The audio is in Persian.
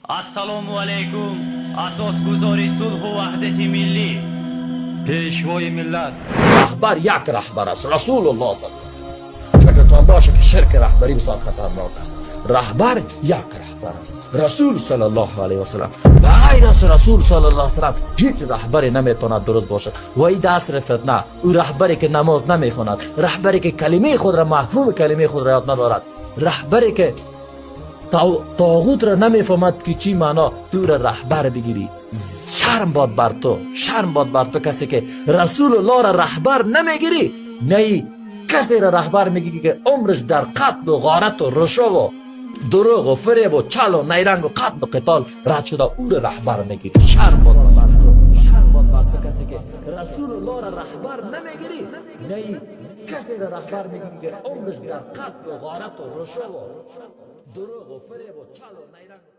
Assalomu alaykum, asosguzori sulhu vahdati milliy, پیشوای ملت. رهبر یک رهبر است، رسول الله صلی الله علیه و سلم. فکرتان باشه که شرک رهبری بسیار خطرناک است. رهبر یک رهبر است، رسول صلی الله علیه و سلم. غیر از رسول صلی الله علیه و سلم هیچ رهبری نمیتواند درست باشد. و این عصر فتنه، او رهبری که نماز نمیخواند، رهبری که کلمه خود را، مفهوم کلمه خود را یاد ندارد، رهبری که طاغوت را نمیفهمد که چی معنا، تو را رهبر بگیری، شرم باد بر تو، شرم باد بر تو. کسی که رسول الله را رهبر نمیگیری، نه، کسی را رهبر میگیری که عمرش در قتل و غارت و رشوه و دروغ و فریب و چل و نیرنگ و قتل و قتال رد شده، او را رهبر میگیری، شرم باد بر تو، شرم باد بر تو. کسی که رسول الله را رهبر نمیگیری، نه، کسی را رهبر میگیری که عمرش در قتل و غارت و رشوه و دروغ و فریب و چل و نیرنگ.